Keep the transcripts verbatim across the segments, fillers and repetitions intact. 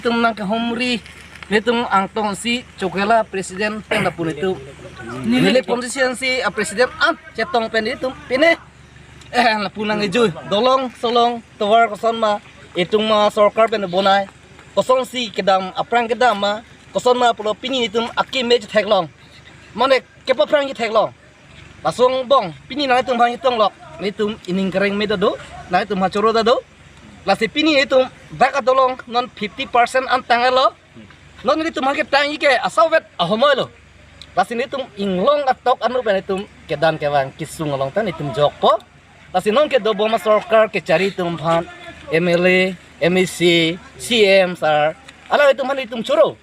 Nelitum nangkehumri, nelitum angtong si Chokihola president pen lapu nelitum, neli constituency a president an chetong pen nelitum pine, eh, lapu nangkejui, dolong solong tovar koson ma, itum ma sorkar pen bonai, kosonsi kedam, aphrang kedam ma, koson ma pulo pini nelitum akeme chetheklong. Mane kepaphrang chetheklong. Lason angbong, pini nanglitum aphan chetong lok, nelitum ining kereng me ta do, nanglitum aphan choro ta do. Lasi pini nelitum dak adolong non fifty percent an tanglo. Non nelitum aphan ketang-ik ke asawet ahomoi lo. Lasi nelitum inglong atok anu pen nelitum kedan kevang kesung along ta nelitum jokpo. Lasi non kedo bom a sorkar kechari atum aphan, M L A, M A C, C M sir, alanglitum aphan nelitum choro.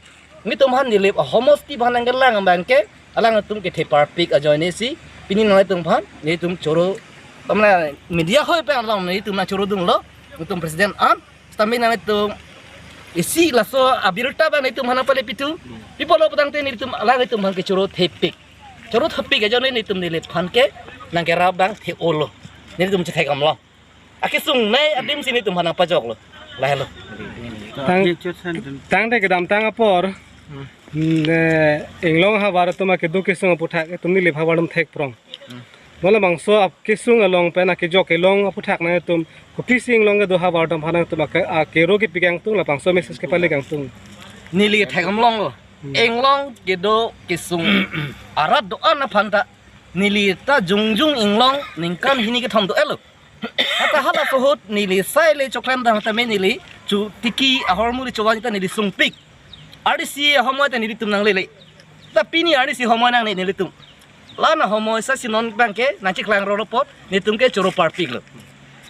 Nelitum aphan Nilip ahomosti aphan nangkelang abang ke, alangtum kethe parpik ajoine si, pini nanglitum aphan nelitum choro, tamna media hoi pen along nelitum nangchorodunlo, nelitum president an, sitame nanglitum isi laso abirta abang nelitum aphan nangpale pithu, pi pulo putangte nelitum alangtum aphan kechoro thepik. Choro thepik ajoine nelitum Nilip aphan ke nangkerap abang the-olo. Nelitum chetheklonglo. Akesung nei adim si nelitum aphan nangpajoklo. Lahelo. Tang, tangte kedamtang apor, hmm, eh, inglong havar atum akedo kesung aputhak itum Nilip havar atum thekprong. Hmm. Mo labangso akesung along pen akejok kelong aputhak nangtum kopisi inglong kedo havar atum aphan nangtum ake, akero kepi kangtung, labangso message kepale kangtung. Neli theklonglo. Hmm. Inglong kedo kesung arat do-an aphan ta neli ta jongjong inglong ningkan hini kethom do-etlo. Hatta halaso ahut neli sai le choklem dam tame neli chu tiki ahormu le chovan ta neli sungpik. R D C ahomoi ta nelitum nanglele. Ta pini R D C ahomoi nangne nelitum. La ahomoi sa si non abang ke nangcheklang roro apot nelitum ke choro parpiklo.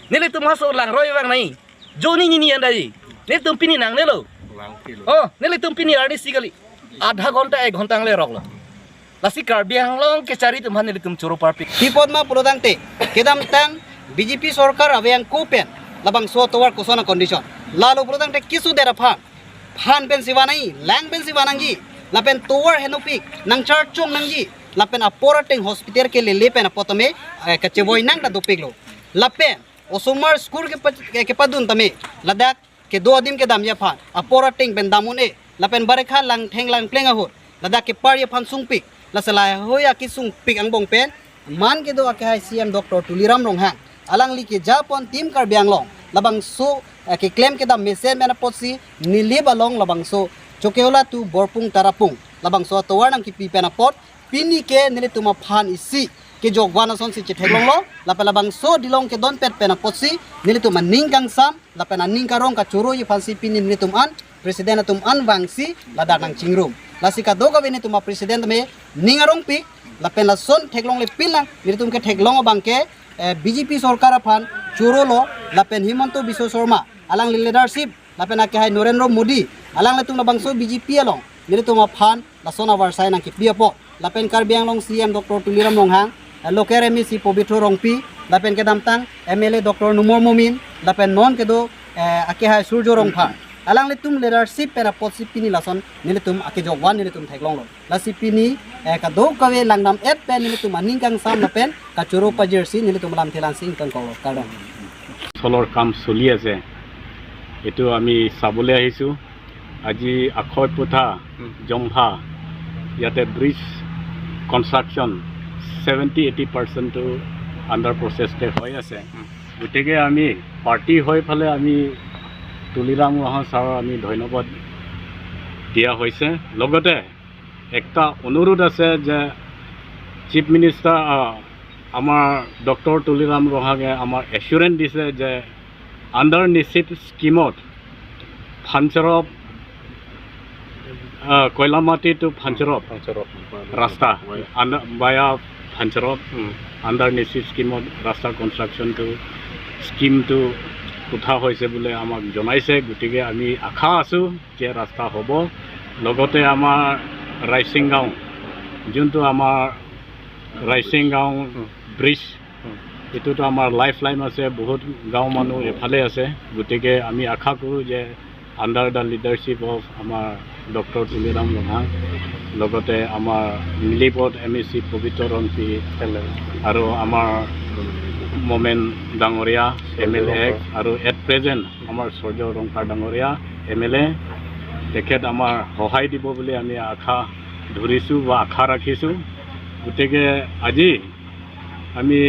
Nelitum haso langroi abang nai. Joni nini andai. Nelitum pini nangnelo. Langpilo. Oh, nelitum pini R D C kali. Adha ghonta ek ghonta angle roklo. Lasi Karbi Anglong kechari atum aphan nelitum choro parpik. Pi apot ma pulotangte, kedamtang B J P sorkar ave angko pen labangso atovar koson a condition. Lalo pulotangte keso der aphan, phan pensi vannangji, lang pensi vannangji, lapen tovar henopik nangcharchong nangji, lapen apor ateng hospital kelele pen apot tame, eh, kachevoi nang ta dopiklo. Lapen osomar school kepa-, ke-, kepadun tame, ladak kedo adim kedamji aphan apor ateng pen dam un-e, lapen barekha langtheng langpleng ahut ladak keparji aphan sungpik. Lasi lahei akesungpik angbong pen man kedo akehai C M Doctor Tuliram Ronghang, alangli kejapon Team Karbi Anglong, labangso, eh, keklem kedam mesen pen apotsi Nilip along labangso Chokihola to Borpung Tarapung labangso atovar nangkipi pen apot pini ke nelitum aphan isi kejokvan asonsi chetheklonglo, lapen labangso dilong kedonpet pen apotsi nelitum aning kangsam lapen aning karong kachoroji aphansi pini nelitum an president atum an vangsi ladak nangchingrum. Lasi kadokave nelitum a president tame ning arongpik, lapen lason theklongle pin lang, nelitum ketheklong abang ke, eh, B J P sorkar aphan chorolo, lapen Himanta Biswa Sarma alangli leadership, lapen akehai Narendra Modi, alanglitum labangso B J P along nelitum aphan lason avarsai nangkipi apot, lapen Karbi Anglong C M Doctor Tuliram Ronghang, eh, local M A C Pobitro Rongpi, lapen kedamtang M L A Doctor Numal Momin, lapen non kedo, eh, akehai Surjya Rongphar, alanglitum leadership pen apotsi pini lason nelitum akejokvan nelitum theklonglo. Lasi pini, eh, kadokave langdam-et pen nelitum aning kangsam lapen kachoro pajirsi nelitum lamthe langsing tongkoklo, kardom. চলৰ কাম চলি আছে, এইটো আমি চাবলৈ আহিছোঁ। আজি আখৈ পোথা, উম। জংভা, ইয়াতে ব্ৰিজ কনষ্ট্ৰাকশ্যন ছেভেণ্টি এইটি পাৰ্চেণ্টটো আণ্ডাৰ প্ৰচেছতে হৈ আছে। উম। গতিকে আমি পাৰ্টি হৈ ফালে আমি তুলিৰাম ৰহা ছাৰৰ আমি ধন্যবাদ দিয়া হৈছে। লগতে একটা অনুৰোধ আছে যে চিফ মিনিষ্টাৰ, আহ, আমাৰ ডক্টৰ তুলিৰাম ৰহাঙে আমাৰ এচুৰেঞ্চ দিছে যে আণ্ডাৰ নিশ্চিত স্কিমত ফানচৰপ, আহ, কয়লামাটি টু ফানচৰপ ফানচৰপ। ৰাস্তা, হয়। আণ্ডাৰ, বায়া ফানচৰপ, উম। আণ্ডাৰ নিশ্চিত স্কিমত ৰাস্তা কনষ্ট্ৰাকশ্যনটো, স্কিমটো উঠা হৈছে বুলি আমাক জনাইছে। গতিকে আমি আশা আছোঁ যে ৰাস্তা হ'ব। লগতে আমাৰ ৰাইচিং গাঁও, যোনটো আমাৰ ৰাইচিং গাঁও উম। ব্ৰিজ, উম। এইটোতো আমাৰ লাইফ লাইন আছে, বহুত গাঁও মানুহ এফালে আছে। গতিকে আমি আশা কৰোঁ যে under the leadership of আমাৰ ডক্টৰ তুলিৰাম ৰহাং, লগতে আমাৰ মিলিপত এম এ চি পবিত্ৰ ৰংপি আৰু আমাৰ মমেন ডাঙৰীয়া এম এল এ আৰু এট প্ৰেজেণ্ট আমাৰ সূৰ্য ৰংফাৰ ডাঙৰীয়া এম এল এ, তেখেত আমাৰ সহায় দিব বুলি আমি আশা ধৰিছোঁ বা আশা ৰাখিছোঁ। গতিকে আজি আমি